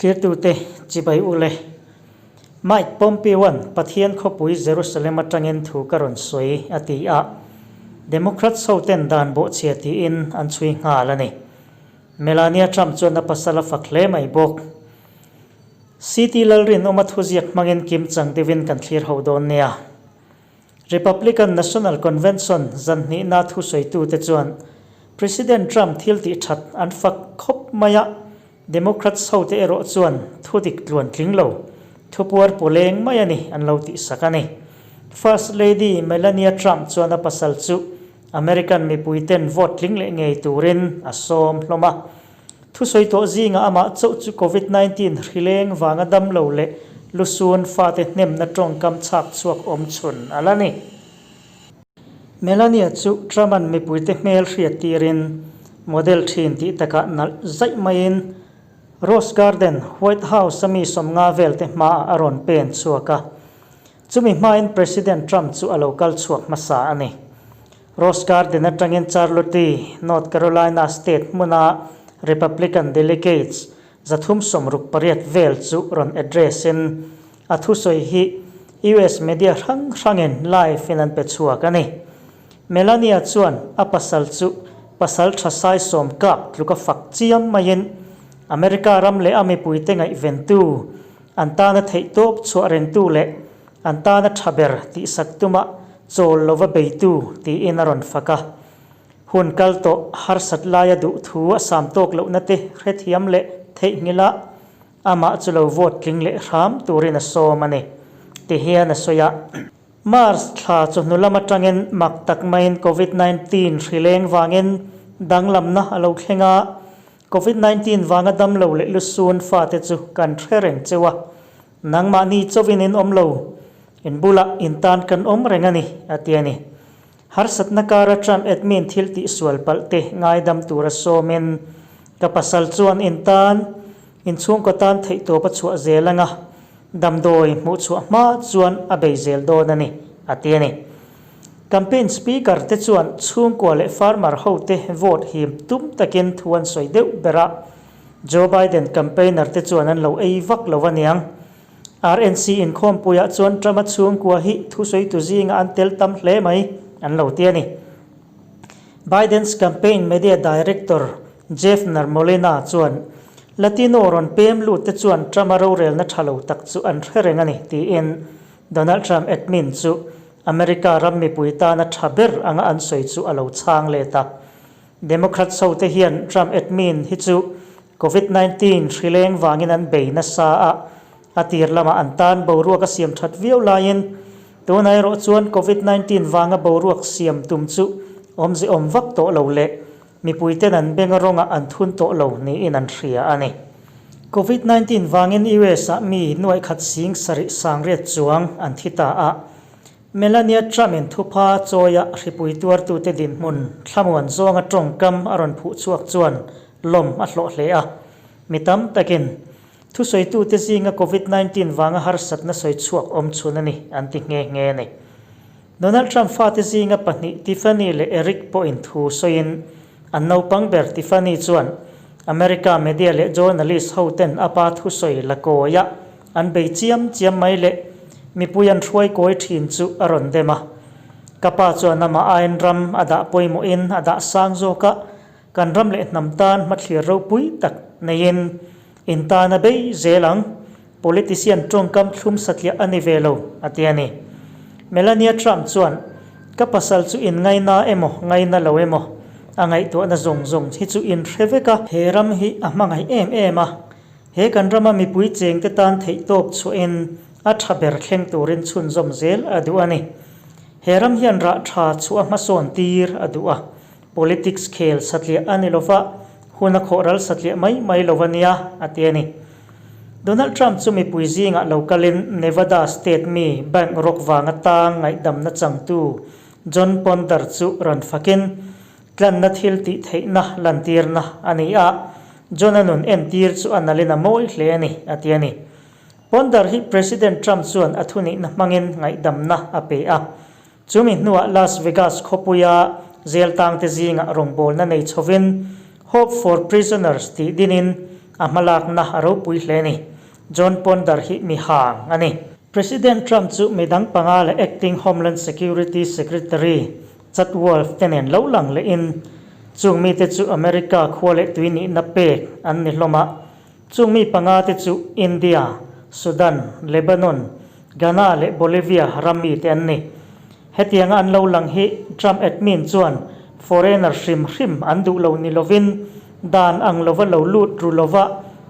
Thirtute chibai u le. Mike Pompeo-a'n Pathian khawpui Jerusalem atangin thu ka rawn sawi a ti a, Democrats hoten dan bawhchhia tiin an chhui nghal a ni. Melania Trump chuan a pasal a fak hle mai bawk. CT Lalrinawma thuziak hmangin kim chang deuhin kan thlir ho dawn nia. Republican National Convention zan hnihna thusawitute chuan President Trump thil tih that an fak khawp mai a, Democrats hote erawh chuan thu dik tluan tling lo, thupuar pawleng mai a ni an lo tihsak a ni. First Lady Melania Trump chuan a pasal chu American mipuiten vote tling leh ngei turin a sawm hlawm a. Thusawi tawh zingah amah chauh chu Covid 19 hrileng vanga damlo leh lusun fate hnemna tawngkam chhak chhuak awm chhun a la ni. Melania chu Trump-a'n mipuite hmel hriat tirin model thin tih takah nalh zaih maiin Rose Garden, White House-a mi 50 velte hmaah a rawn pen chhuak a. Chumi hmain President Trump chu a lo kal chhuak hmasa a ni. Rose Garden atangin Charlotte, North Carolina state hmuna Republican delegates 368 vel chu rawn address-in a thusawi hi US media hrang hrangin live-in an pe chhuak a ni. Melania chuan a pasal chu pasal tha saisawm kap tluka fak chiam maiin America ram leh a mipuite ngaihventu An tana theihtawp chhuah rengtu leh an tana tha ber tihsak tuma chawl lova beitu tiin a rawn fak a. Hun kal tawh harsat laia duh thu a sam tawk lohna te hrethiam leh theihnghilh a, amah chu lo vote tling leh hram turin a sawm a ni, ti hian a sawi a. March thla chawhnu lam atangin mak tak maiin Covid 19 hri leng vangin danglamna a lo thleng a, Covid 19 vanga damlo leh lusun fate chu kan hre reng cheu a, nangmahni chauhin in awm lo, in bulah in tan kan awm reng a ni, a ti a ni. Harsatna kara Trump admin thil tihsual palh te ngaidam tura sawmin, Ka pasal chuan in tan, in chhungkaw tan theihtawp a chhuah zel anga, damdawi hmuhchhuah hma chuan a bei zel dawn a ni, a ti a ni. Campaign speaker te chuan chhungkua leh farmer hote vote him tum takin thu an sawi deuh ber a, Joe Biden campaigner te chuan an lo ei vak lo aniang. RNC inkhawmpuiah chuan Trump-a chhungkua hi thusawitu zingah an tel tam hle mai an lo ti a ni. Biden's campaign media director Jeff Narmolina chuan Latino rawn pem lut te chuan Trump-a rorelna tha lo tak chu an hre reng a ni tiin Donald Trump admin chu America ram mipui tana tha ber anga an sawi chu a lo chhang let a. Democrats hote hian Trump admin hi chu Covid 19 hri leng vangin an bei nasa a, a tir lamah an tan boruak a siam that viau laiin tunah erawh chuan Covid 19 vanga boruak siam tum chu awmze awm vak tawh lo leh Mipuiten an benga rawngah an thun tawh lo niin an hria a ni. Covid 19 vangin US ah mi nuaih khat sing sarih sangriat chuang an thi ta a. Melania Trump in thupha chawia hripui tuartute dinhmun thlamuan zawnga tawngkam a rawn phuh chhuak chuan lawm a hlawh hle a. Mi tam takin thusawitute zinga Covid 19 vanga harsatna sawi chhuak awm chhun a ni an ti nghe nghe a ni. Donald Trump fate zinga pahnih Tiffany leh Eric pawhin thu sawiin an naupang ber Tiffany chuan America media leh journalist hoten a pa thusawi la kawiah an bei chiam chiam mai leh mipui an hruai kawi thin chu a rawn dem a. Ka pa chuan amah aiin ram a dah pawimawhin a dah sang zawk a, kan ram leh hnam tan hmathlir ropui tak neiin in tan a bei zel ang. Politician tawngkam thlum satliah a ni ve lo, a ti a ni. Melania Trump chuan, Ka pasal chu in ngaina emaw, ngaina lo emaw, a ngaihtuahna zawng zawng hi chu in hre vek a. He ram hi a hmangaih em em a, he kan rama mipui chengte tan theihtawp chhuahin a tha ber thleng turin chhunzawm zel a duh a ni. He ram hian rah tha chhuah a hmasawn tir a duh a, politics khel satliah a ni lova, hun a khawhral satliah mai mai lo a nia, a ti a ni. Donald Trump chu mipui zingah lo kalin Nevada state mi bank rawk vanga tang ngaihdamna changtu John Ponder chu rawn fakin tlanna thil tih theihna lantirna a ni a, John-a nun entir chu a nalin a mawi hle a ni, a ti a ni. Ponder hi President Trump chuan a thunihna hmangin ngaihdamna a pe a. Chumi hnuah Las Vegas khawpuia zel tangte zingah rawngbawlna nei chhovin Hope for Prisoners tih dinin A hmalakna a ropui hle a ni. John Ponder hi mi hang a ni. President Trump chu midang panga leh Acting Homeland Security Secretary Chad Wolf te nen lo lang lehin chung mite chu America khua leh tui nihna pek an ni hlawm a. Chung mi panga te chu India, Sudan, Lebanon, Ghana leh Bolivia ram mite an ni. Hetianga an lo lang hi Trump admin chuan foreigner hrim hrim an duh lo ni lovin dan ang lova lo lut ru lova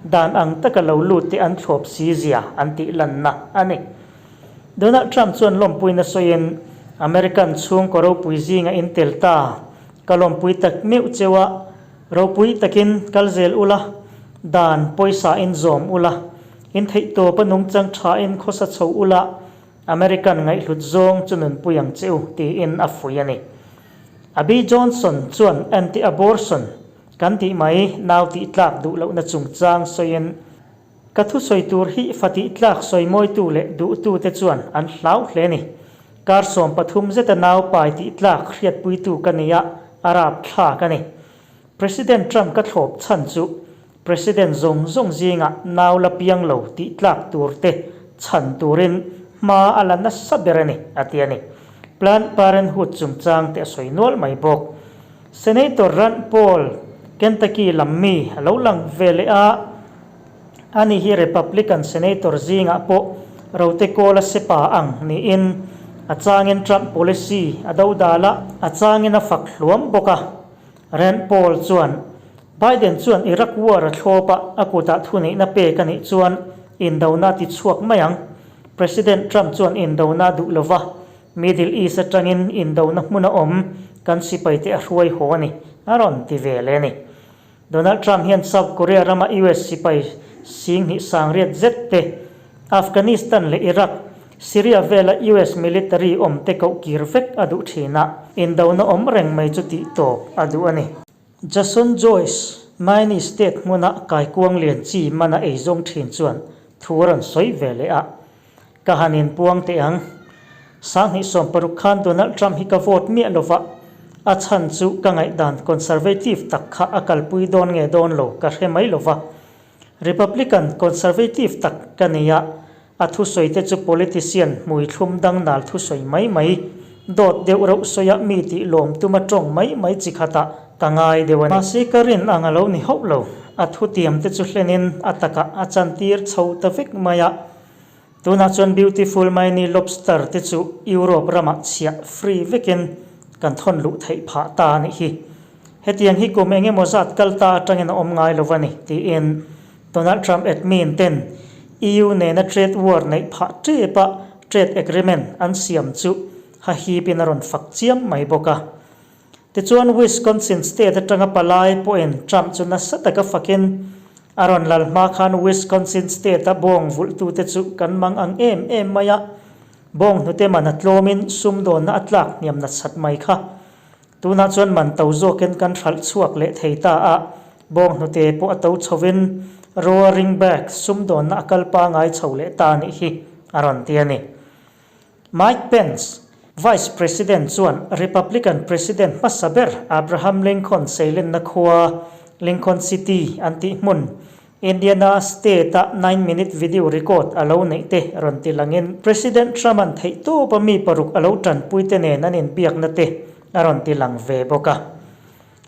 dan ang taka lo lut te an thlawp si zia an tih lanna a ni. Donald Trump chuan lawmpuina sawiin American chhungkaw ropui zinga in tel ta, ka lawmpui tak meuh cheu a, ropui takin kal zel ula, dan pawisa in zawm ula, in theihtawp a nungchang tha in khawsa chho ula, American ngaihhlut zawng chu nunpui ang che u, tiin a fuih a ni. Abby Johnson chuan anti-abortion kan tih mai nau tih tlak duh lohna chungchang sawiin, Ka thusawi tur hi fa tih tlak sawi mawitu leh duhtute chuan an hlau hle a ni. Kar 13 zeta nau pai tih tlak hriatpuitu ka ni a, a rapthlak a ni. President Trump ka thlawp chhan chu President zawng zawng zingah nau la piang lo tih tlak tur te chhan turin hma a la nasa ber a ni, a ti a ni. Planned Parenthood chungchang te a sawi nual mai bawk. Senator Rand Paul, Kentucky lam mi a lo lang ve leh a, ani hi Republican Senator zingah pawh rote kawl a sepa ang niin a changin Trump policy a dodal a, a changin a fak hluam bawk a. Rand Paul chuan, Biden chuan Iraq war a thlawp a, a kutah thuneihna pek a nih chuan indona a ti chhuak mai ang. President Trump chuan indona a duh lova, Middle East atangin indona hmun a awm kan sipaite a hruai haw a ni, a rawn ti ve leh a ni. Donald Trump hian South Korea rama US sipai 20 sangriat zet te, Afghanistan leh Iraq, Syria vela US military awm te koh kir vek a duh thin a, indona awm reng mai chu tih tawp a duh a ni. Jason Joyce, Maine state hmuna kaikuang lian chi mana ei zawng thin chuan thu a rawn sawi ve leh a, Ka han inpuang teh ang. 2016 khan Donald Trump hi ka vote miah lova, a chhan chu ka ngaihdan conservative tak kha a kalpui dawn nge dawn lo ka hre mai lova. Republican conservative tak ka nei a, a thusawi te chu politician hmui thlum dang nal thusawi mai mai, dawt deuh reuh sawia mi tih lawm tuma tawng mai mai chi khatah ka ngai deuh a ni. Mahse ka rin ang a lo ni hauh lo, a thutiam te chu hlenin a takah a chantir chho ta vek mai a. Tunah chuan Beautiful Maini Lobster te chu Europe ramah chhiah free vekin kan thawn luh theih phah ta a nih hi. Hetiang hi kum eng emaw zat kal ta atangin a awm ngai lo a ni, tiin Donald Trump admin ten EU nena trade war neih phah tep a trade agreement an siam chu hahipin a rawn fak chiam mai bawk a. Tichuan Wisconsin state atanga palai pawhin Trump chu nasa taka fakin a rawn lal hma khan Wisconsin state-a bawng vulhtute chu kan mang ang em em mai a, bawng hnute man a tlawmin sumdawnna a tlak hniam nasat mai kha. Tunah chuan man to zawkin kan hralh chhuak leh thei ta a, bawng hnute pawh a to chhovin roaring back sumdawnna a kal pangai chho leh ta anih hi a rawn ti a ni. Mike Pence, Vice President chuan Republican President hmasa ber Abraham Lincoln seilenna khua Lincoln City an tih hmun, Indiana State-a 9-minute video record a lo neih te rawn ti langin President Trump-a'n theihtawpa mi paruk a lo tanpuite nen an inbiakna te a rawn ti lang ve bawk a.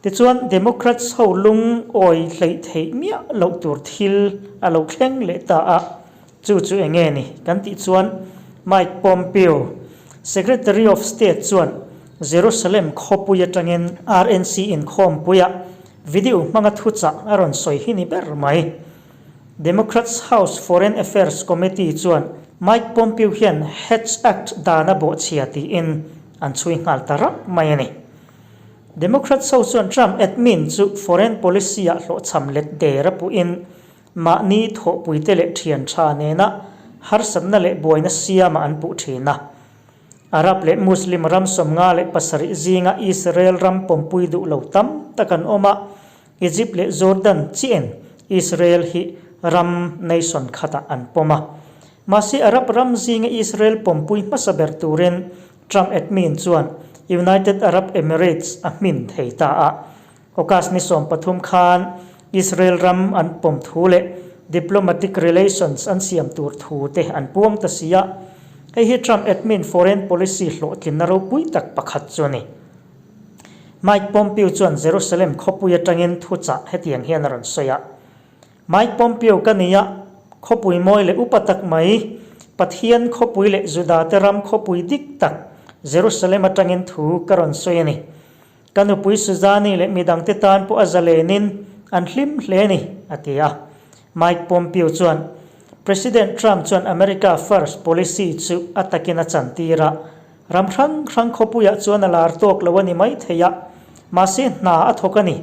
Tichuan, Democrats ho lungawi hleih theih miah loh tur thil a lo thleng leh ta a, chu chu eng nge ni kan tih chuan Mike Pompeo, Secretary of State chuan Jerusalem khawpui atangin RNC inkhawmpuiah video hmanga thuchah a rawn sawi hi ni ber mai. Democrats House Foreign Affairs Committee chuan Mike Pompeo hian Hatch Act dan a bawhchhia tiin an chhui nghal ta rap mai a ni. Democrats ho chuan Trump admin chu foreign policy ah hlawhchham let der a puhin mahni thawhpuite leh thian tha nena harsatna leh buaina siamah an puh thin a. Arab leh Muslim ram 57 zinga Israel ram pawmpui duh lo tam tak an awm a, Egypt leh Jordan chiahin Israel hi ram nation khatah an pawm a. Mahse Arab ram zinga Israel pawmpui hmasa ber turin Trump admin chuan United Arab Emirates a hmin thei ta a. August ni 13 khan Israel ram an pawm thu leh diplomatic relations an siam tur thu te an puang ta si a. Hei hi Trump admin foreign policy hlawhtlinna ropui tak pakhat chu a ni. Mike Pompeo chuan Jerusalem khawpui atangin thuchah hetiang hian a rawn sawi a, Mike Pompeo ka ni a, khawpui mawi leh upa tak mai, Pathian khawpui leh Judate ram khawpui dik tak Jerusalem atangin thu ka rawn sawi a ni. Ka nupui Suzanne leh midangte tan pawh a zalenin an hlim hle a ni, a ti a. Mike Pompeo chuan, President Trump chuan America First policy chu a takin a chantir a, ram hrang hrang khawpuiah chuan a lar tawk lo a ni mai thei a, mahse hna a thawk a ni.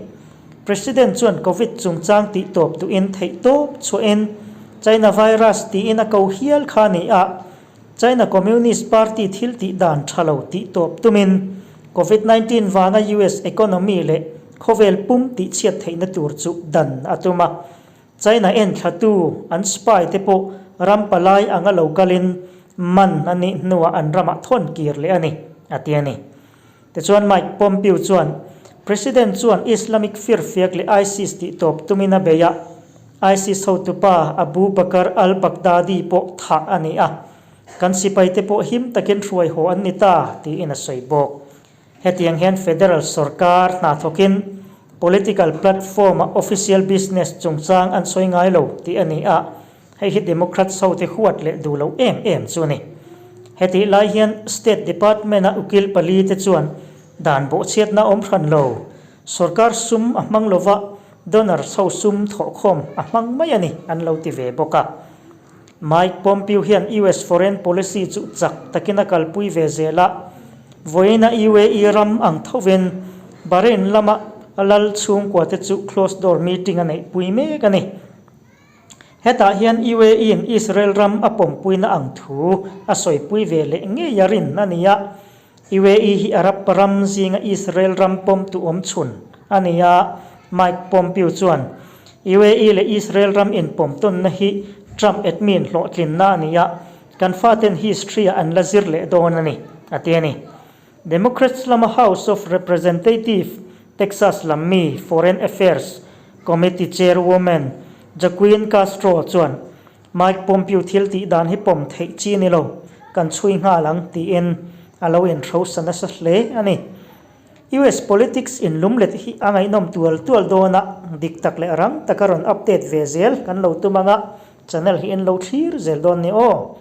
President chuan Covid chungchang tih tawp duhin theih tawp chhuahin China virus tiin a ko hial kha a ni a, China Communist Party thil tih dan tha lo tih tawp tumin Covid 19 vanga US economy leh khawvel pum tih chhiat theihna tur chu dan a tum a. China en thlatu an spy te pawh ram palai anga lo kalin man a nih hnuah an ramah thawn kir leh a ni, a ti a ni. Tichuan Mike Pompeo chuan President chuan Islamic firfiak leh ISIS tih tawp tumin a bei a, ISIS hotupa Abu Bakr al-Baghdadi pawh thah a ni a, kan sipaite pawh him takin hruai haw an ni ta, tiin a sawi bawk. Hetiang hian federal sorkar hna thawkin political platform-a official business chungchang an sawi ngai lo tih a ni a, Hei hi Democrats hote huat leh duh loh em em chu a ni. Hetih lai hian State Department-a ukil palite chuan dan bawhchhiatna awm hran lo, sorkar sum a hmang lova donors ho sum thawhkhawm a hmang mai a ni an lo ti ve bawk a. Mike Pompeo hian US foreign policy chu chak takin a kalpui ve zel a, vawiina UAE ram ang thovin Bahrain lama lal chhungkuate chu closed door meeting a neihpui mek a ni. Hetah hian UAE-in Israel ram a pawmpuina ang thu a sawipui ve leh ngei a rin a ni a. UAE hi Arab ram zinga Israel ram pawmtu awm chhun a ni a. Mike Pompeo chuan, UAE leh Israel ram inpawmtawnna hi Trump admin hlawhtlinna a ni a, kan faten history-ah an la zir leh dawn a ni, a ti a ni. Democrats lama House of Representative, Texas lam mi Foreign Affairs Committee Chairwoman Jacqueline Castro chuan Mike Pompeo thil tih dan hi pawm theih chi ni lo, kan chhui nghal ang tiin a lo inhrosa nasa hle a ni. US politics inlumlet hi a ngaihnawm tual tual dawn a, dik tak leh rang taka rawn update ve zel kan lo tum ang a, channel hi in lo thlir zel dawn ni aw.